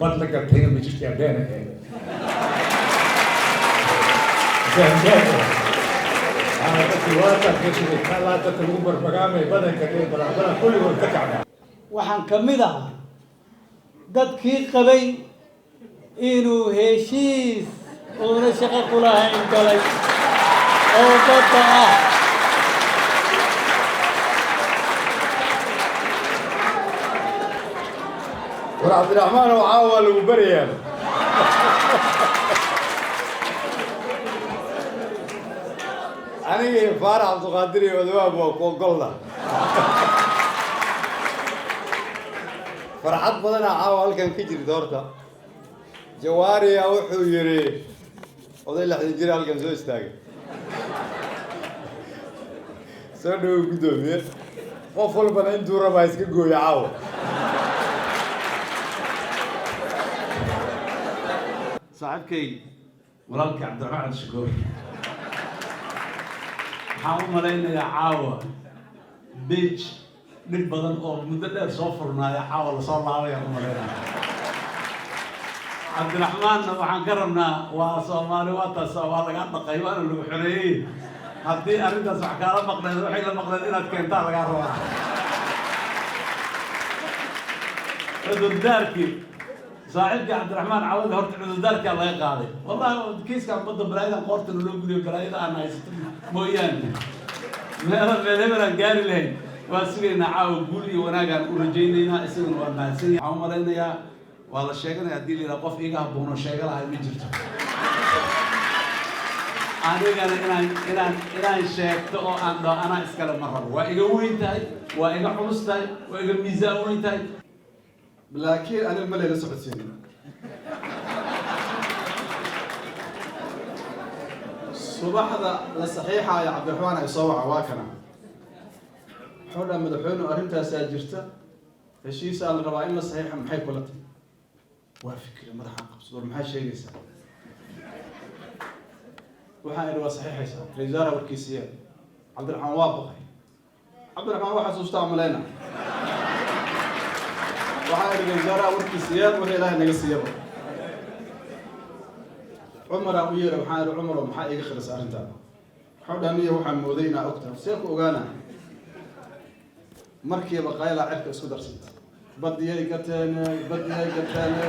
Bad la gatayna ma jirtaa? Been ahayd, been been. Dadkii waa dadka lagu barbagaamay badanka ee balabala kulligood ka kacda. Waxaan ka mid ahaa dadkii qabay inuu heshiis uuna shaqo ku lahayn galay oo badda ah. War Cabdiraxmaan oo caawa waa lagu barayaa. Aniga iyo Faarax Cabdiqaadir iyo Odawaab waa ku ogolna. Farxad badanaa caawa halkan ka jirta. Horta Jawaariya wuxuu yidhi oday 60 jir halkan soo istaagay, soo dhawow guddoomiye. Qof walbana intuu rabaa iska gooya caawa. Saaxiibkay, walaalkay Cabdiraxmaan Cabdishakuur, waxaan u malaynayaa caawa page dhib badan oo muddo dheer soo furnaaya caawa lasoo laabayaan u malaynaya. Cabdiraxmaanna waxaan ka rabnaa, waa Soomaali, waa taas, waa lagaa dhaqay waana lagu xoreeyey. Haddii arrintaas wax kaala maqneed, waxay la maqneed inaad keentaa lagaa rabaa. Cudurdaarkii saaxiibkii Cabdiraxmaan Cawad, horta cudurdaarkaa laga qaaday. Wallahi kiiskan badda, balaayadan qoorta naloo gudiyo, balaayada aan haysato mooyaane, meelo meel hebel aan gaari lahayn waan sugaynaa. Caawa guul iyo wanaagaan u rajaynaynaa, isaguna waa mahadsan yahay. Waxaan u malaynayaa waa la sheeganaya haddii la yidhaha qof iiga haboono sheega lahay ma jirto. Anigana inaan sheegto oo aan dhaho anaa iskale ma rabo. Waa iga weyn tahay, waa iga culus tahay, waa iga miisaan weyn tahay. Laakiin aniga ma layla socodsiinin. Subaxda la saxiixaayo Cabdiraxmaan ay soo waca, waa kana, wuxuu dhaha: "Madaxweynu, arrintaasaa jirta, heshiisaa la rabaa in la saxiixa, maxay kula tahay?" Waa fikira, madaxaan qabsado, war maxaa sheegaysaa? Waxaan idhi: "Waa saxiixaysaa, ra-isul wasaaraha warkiisiya." Cabdiraxmaan waa baqay. Cabdiraxmaan waa xasuustaa maleyna. Waxaan idhi: "Ra-isul wasaaraha warkiisiya, wixii Ilaahay naga siiyaba." Cumaraan u yeeray, waxaan idhi: "Cumar, oo maxaa iiga khilisa arrintaa?" Wuxuu dhaha: "Niya, waxaan mooday inaa ogtahay." See ku ogaana? Markiiba qaylaa cirka isku darsanta: "Badiyay gateene, badiyay gateene!"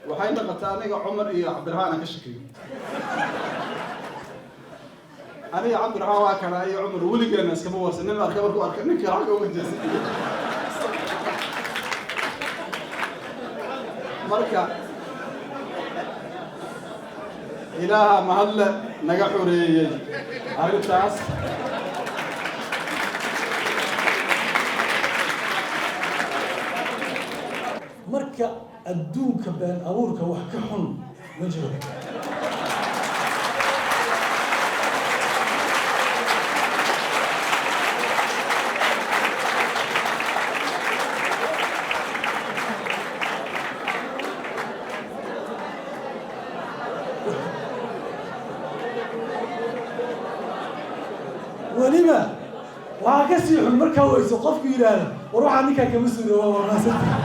Waxay noqotay aniga, Cumar iyo Cabdiraxmaan aan ka shakiyo. Aniga Cabdiraxmaan waa kana iyo Cumar weligeena iskama warsan. Nin arka markuu arka ninka lacag uga jeesay. Marka Ilaaha mahadle naga xoreeyey arrintaas. Marka adduunka been abuurka wax ka xun ma jiro. Weliba waxaa ka sii xun markaa weyso qofku yidhaahda: "War, waxaa ninkaa kama suuro." Waa wanaagsantahay.